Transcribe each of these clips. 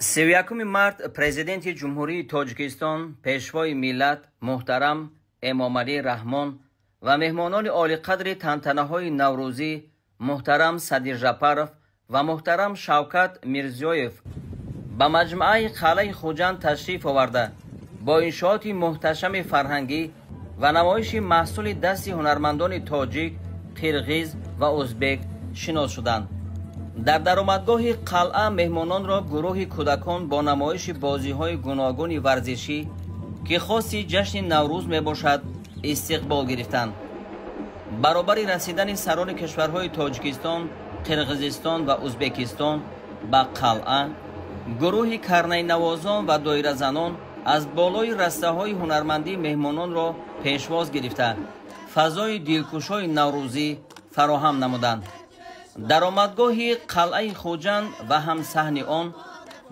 31 март Президенти Ҷумҳурии Тоҷикистон, Пешвои миллат муҳтарам Эмомалӣ Раҳмон ва меҳмонони олиқадри тантанаҳои наврӯзӣ муҳтарам Садир Жапаров ва муҳтарам Шавкат Мирзиёев ба маҷмӯаи қалъаи Хуҷанд ташриф оварда, бо иншооти муҳташами фарҳангӣ ва намоиши маҳсули дасти ҳунармандони тоҷик, қирғиз ва ӯзбек шинос шуданд. Дар даромадгоҳи қалъа меҳмононро гурӯҳи кӯдакон бо намоиши бозиҳои гуногуни варзишӣ, ки хоси ҷашни Наврӯз мебошад, истиқбол гирифтанд. Баробари расидани сарони кишварҳои Тоҷикистон, Қирғизистон ва Ӯзбекистон ба қалъа, гурӯҳи карнайнавозон ва доиразанон аз болои растаҳои ҳунармандӣ меҳмононро пешвоз гирифта, фазои дилкушои наврӯзӣ фароҳам намуданд. Даромадгоҳи қалъаи Хуҷанд ва ҳамсаҳни он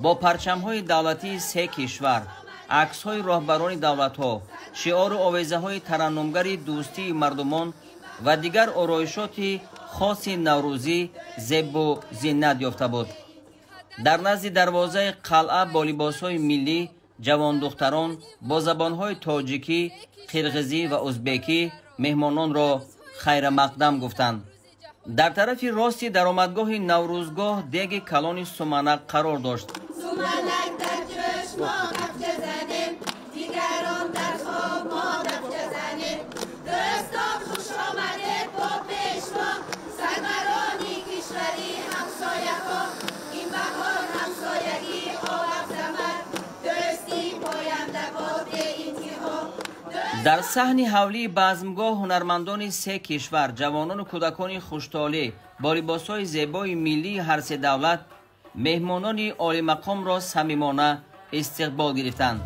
бо парчамҳои давлатии се кишвар, аксҳои роҳбарони давлатҳо, шиору овезаҳои тараннумгари дӯстии мардумон ва дигар ороишоти хоси наврӯзӣ зебу зинат ёфта буд. Дар назди дарвозаи қалъа бо либосҳои миллӣ ҷавондухтарон бо забонҳои тоҷикӣ, қирғизӣ ва ӯзбекӣ меҳмононро хайрамақдам гуфтанд. Дар тарафи рости даромадгоҳи наврӯзгоҳ деги калони суманак қарор дошт. Дар саҳни ҳавлии базмгоҳ ҳунармандони се кишвар, ҷавонону кӯдакони хуштолеъ бо либосҳои зебои миллии ҳар се давлат меҳмонони олимақомро самимона истиқбол гирифтанд.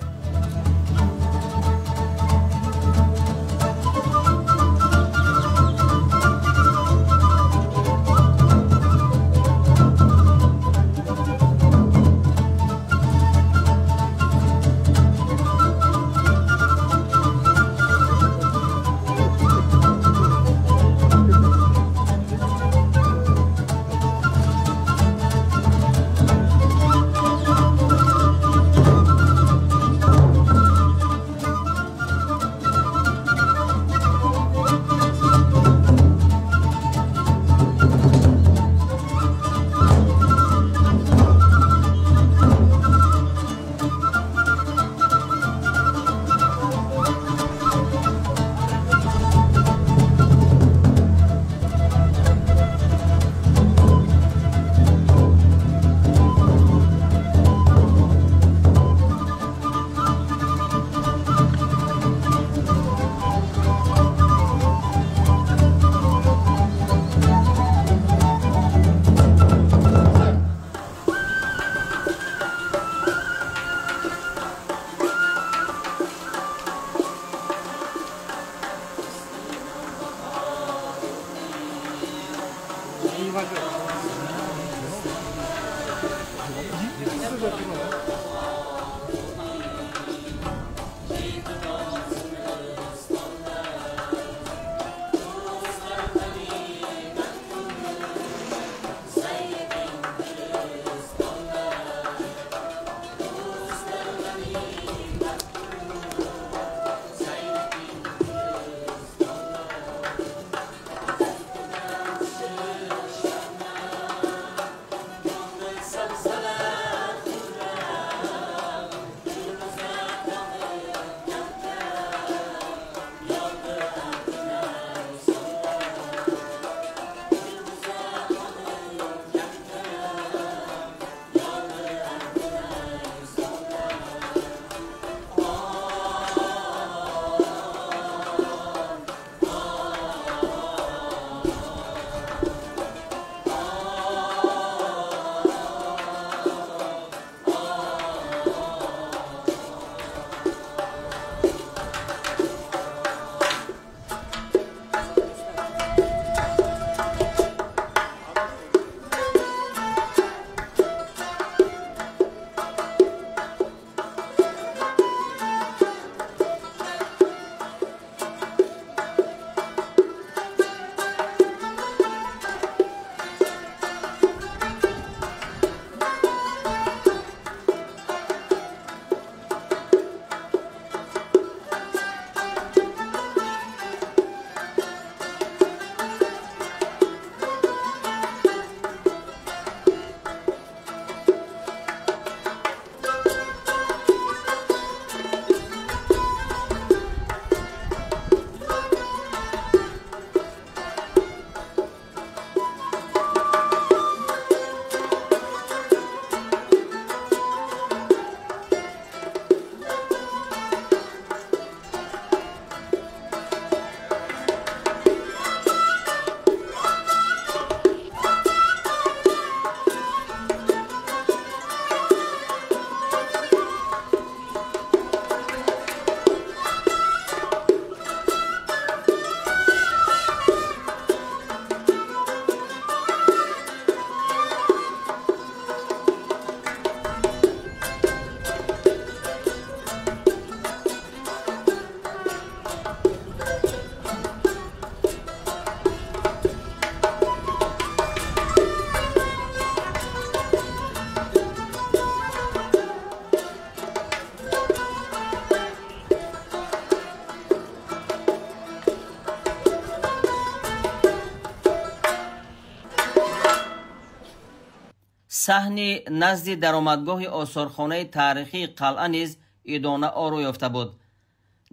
Саҳни назди даромадгоҳи осорхонаи таърихии қалъа низ идона оро ёфта буд.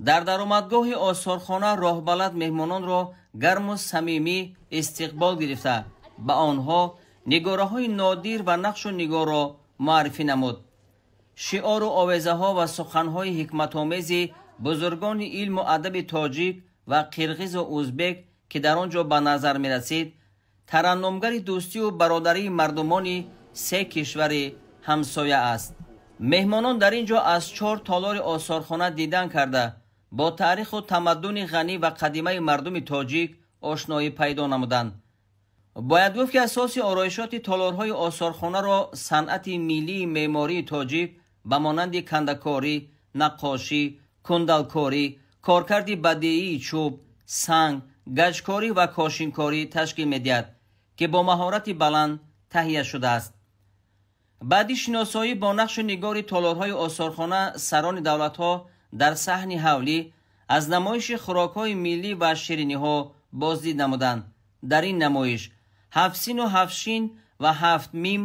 Дар даромадгоҳи осорхона роҳбалад меҳмононро гарму самимӣ истиқбол гирифта, ба онҳо нигораҳои нодир ва нақшу нигорро муаррифӣ намуд. Шиору овезаҳо ва суханҳои ҳикматомези бузургони илму адаби тоҷик ва қирғизу узбек, ки дар он ҷо ба назар мерасид, тараннумгари дӯстию бародарии мардумони се кишвари ҳамсоя аст. Меҳмонон дар ин ҷо аз чор толори осорхона дидан карда, бо таъриху тамаддуни ғанӣ ва қадимаи мардуми тоҷик ошноӣ пайдо намуданд. Бояд гуфт, ки асоси ороишоти толорҳои осорхонаро санъати миллии меъмории тоҷик ба монанди кандакорӣ, наққошӣ, кундалкорӣ, коркарди бадеии чӯб, санг, гаҷкорӣ ва кошинкорӣ ташкил медиҳад, ки бо маҳорати баланд таҳия шудааст. Баъди шиносоӣ бо нақшу нигори толорҳои осорхона, сарони давлатҳо дар саҳни ҳавлӣ аз намоиши хӯрокҳои миллӣ ва шириниҳо боздид намуданд. Дар ин намоиш ҳафтсину ҳафтшин ва ҳафт мим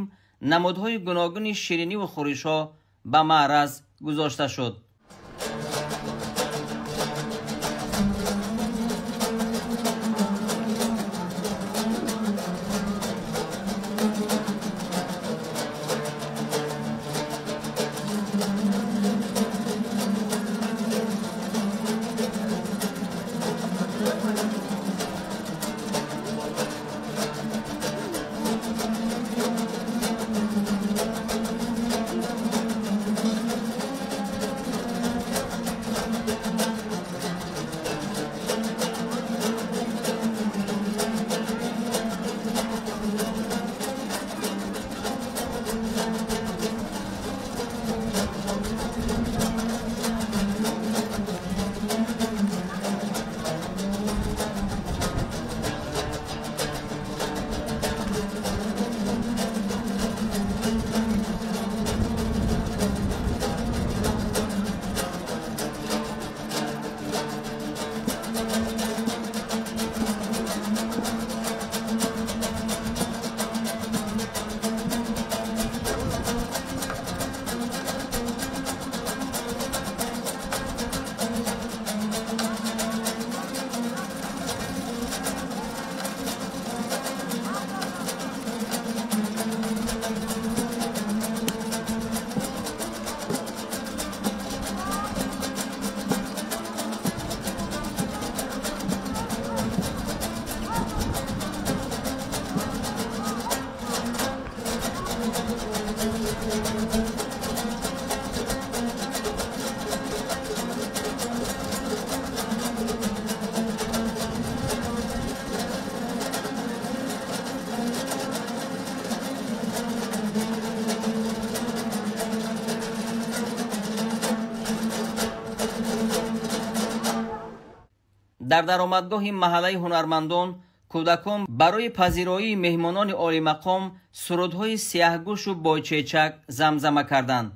намудҳои гуногуни шириниву хӯришҳо ба маъраз гузошта шуд. Дар даромадгоҳи маҳаллаи ҳунармандон кӯдакон барои пазироии меҳмонони олимақом сурудҳои сияҳгӯшу бойчечак замзама карданд.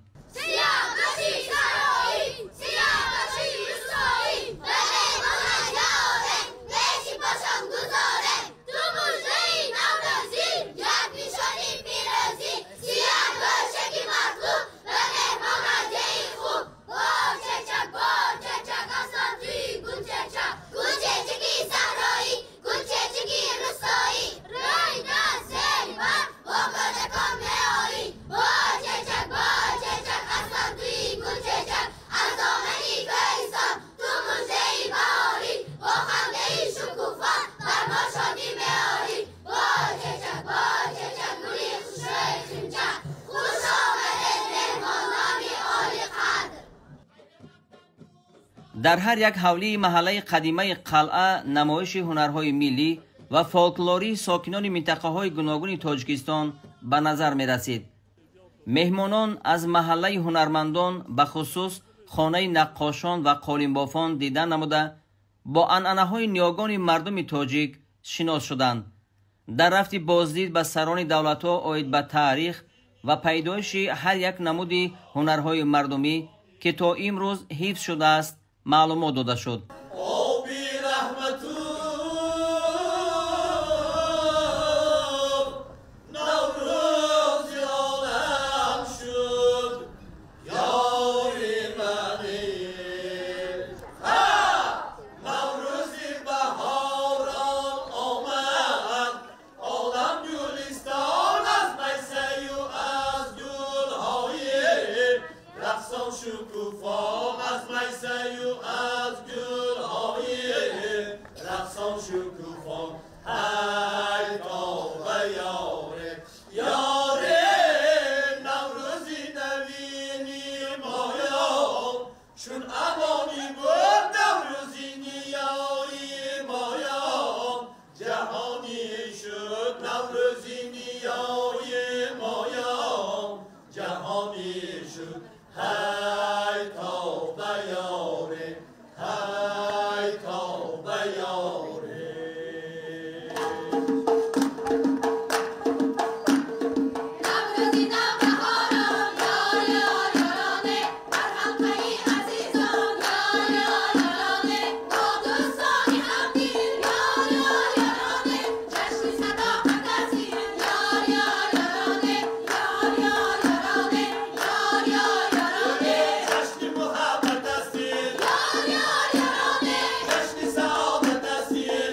Дар ҳар як ҳавлии маҳаллаи қадимаи қалъа намоиши ҳунарҳои миллӣ ва фолклории сокинони минтақаҳои гуногуни Тоҷикистон ба назар мерасид. Меҳмонон аз маҳаллаи ҳунармандон, бахусус хонаи наққошон ва қолинбофон дидан намуда, бо анъанаҳои ниёгони мардуми тоҷик шинос шуданд. Дар рафти боздид ба сарони давлатҳо оид ба таърих ва пайдоиши ҳар як намуди ҳунарҳои мардумӣ, ки то имрӯз ҳифз шудааст, маълумот дода шуд. Оби раҳмату Наврӯзи شکوفان های توبه یاره یاره نوروزی نوینی مایا چون امانی بود نوروزی نیایی مایا جهانی شد نوروزی نیایی مایا جهانی شد های توبه یاره های توبه یاره. نوروزی نوبهاران یار یار یارانه بر حلقه عزیزان یار یار یارانه با دوستانی همدل یار یار یارانه جشن صداقت است یار یار یارانه یار یار یارانه یار یار یارانه جشن محبت است یار یار یارانه جشن سعادت است یار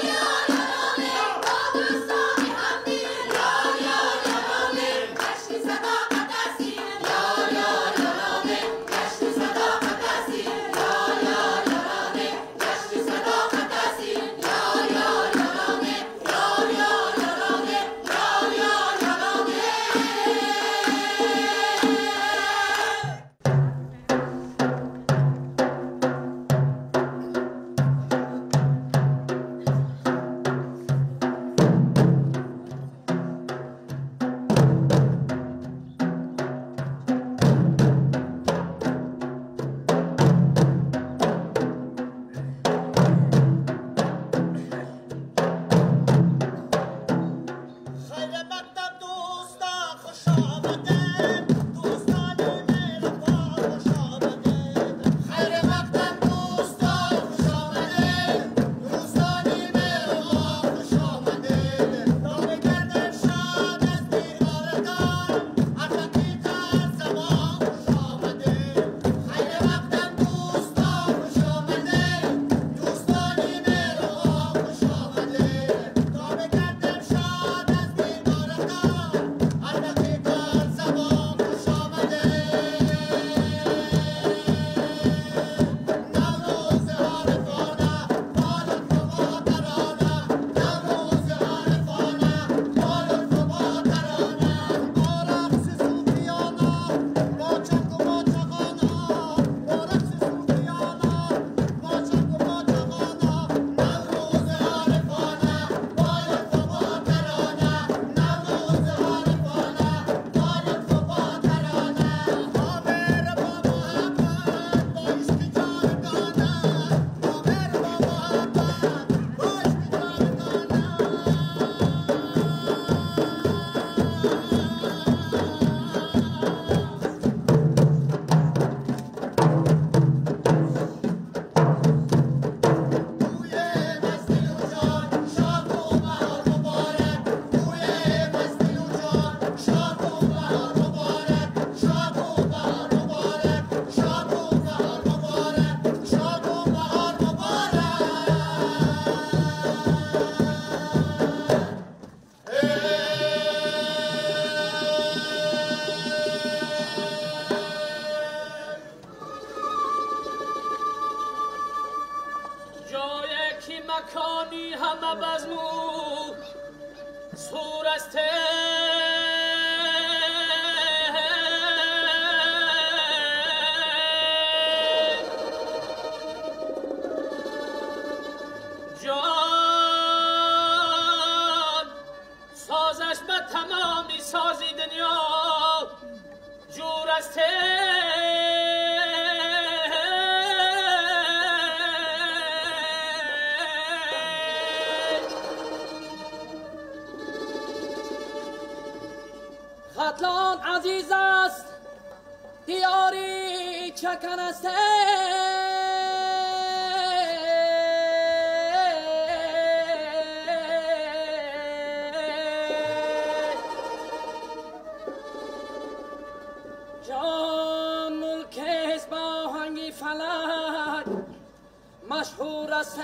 یار یارانه با دوستانی همدل یار یار یارانه جشن صداقت است یار یار یارانه جشن صداقت است یار یار یارانه جشن صداقت است یار یار یارانه یار یار یارانه یار یار یارانه. خیر مقدم دوستان خوش آمدید دوستان مهربان خوش آمدید خیر مقدم دوستان خوش آمدید دوستان مهربان خوش آمدید نام گردن شاد از دیدارتان از حقیقت زمان خوش آمدید خیر مقدم دوستان خوش آمدید دوستان مهربان خوش آمدید نام گردن شاد از دیدارتان از حقیقت زمان خوش آمدید. نوروز عارفانه با لطف و با ترانه نوروز عارفانه با لطف و با ترانه با رقص صوفیانه با چنگ و با چغانه با رقص صوفیانه با چنگ و با چغانه نوروز عارفانه با لطف و با ترانه نوروز عارفانه با لطف و با ترانه با مهر با محبت با عشق جاودانه با مهر با محبت با عشق جاودانه. بوی مستی و جان شاد و بهار مبارک بوی مستی و جان شاد و بهار مبارک شاد و بهار مبارک شاد و بهار مبارک شاد و بهار مبارک. جایی که مکانی همه بزمو سور است جان سازش به تمامی سازی دنیا جور است. ختلان عزیز است دیاری چکن است جان ملک است با آهنگ فلک مشهور است.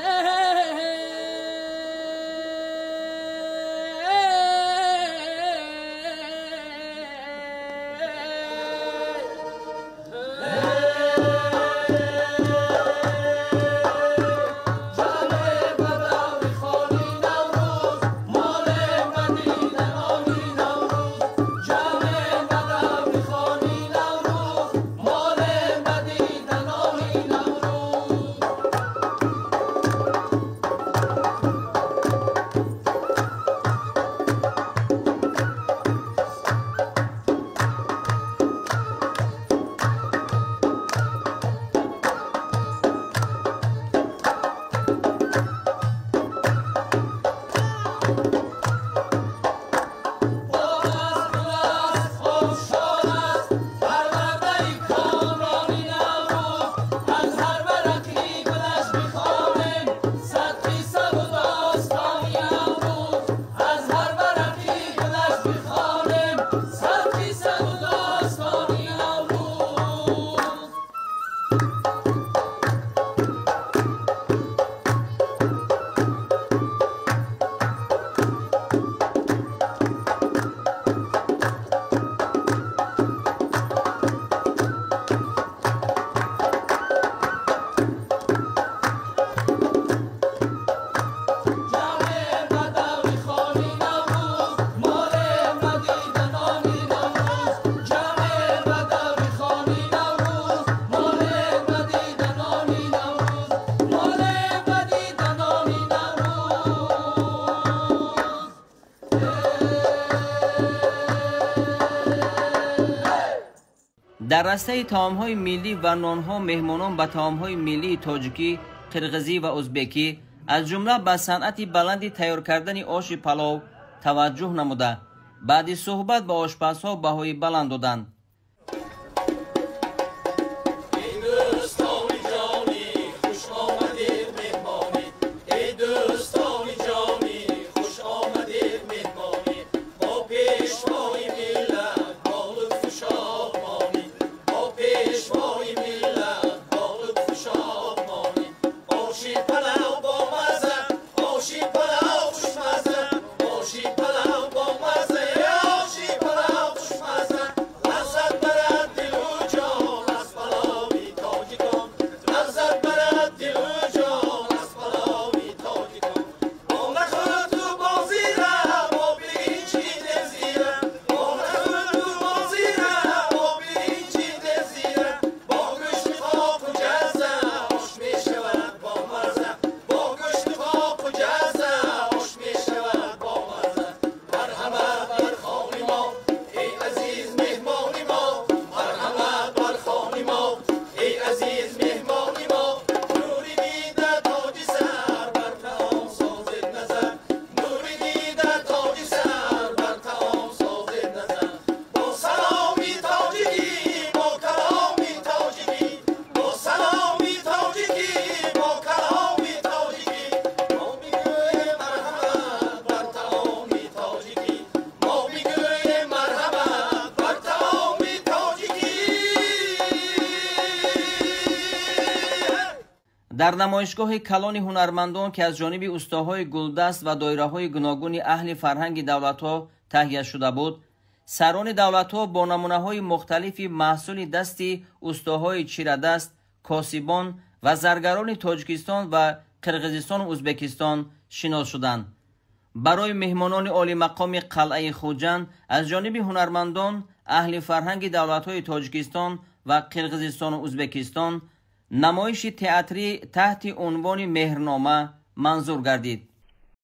جامع بداوی خانه Дар растаи таомҳои миллӣ ва нонҳо меҳмонон ба таомҳои миллии тоҷикӣ, қирғизӣ ва узбекӣ, аз ҷумла ба санъати баланди тайёр кардани оши палов таваҷҷӯҳ намуда, баъди суҳбат ба ошпазҳо баҳои баланд доданд. Дар намоишгоҳи калони ҳунармандон, ки аз ҷониби устоҳои гулдаст ва доираҳои гуногуни аҳли фарҳанги давлатҳо таҳия шуда буд, сарони давлатҳо бо намунаҳои мухталифи маҳсули дасти устоҳои чирадаст, косибон ва заргарони Тоҷикистон ва Қирғизистону Узбекистон шинос шуданд. Барои меҳмонони олимақоми қалъаи Хуҷанд аз ҷониби ҳунармандон, аҳли фарҳанги давлатҳои Тоҷикистон ва Қирғизистону Узбекистон намоиши театрӣ таҳти унвони Меҳрнома манзур гардид.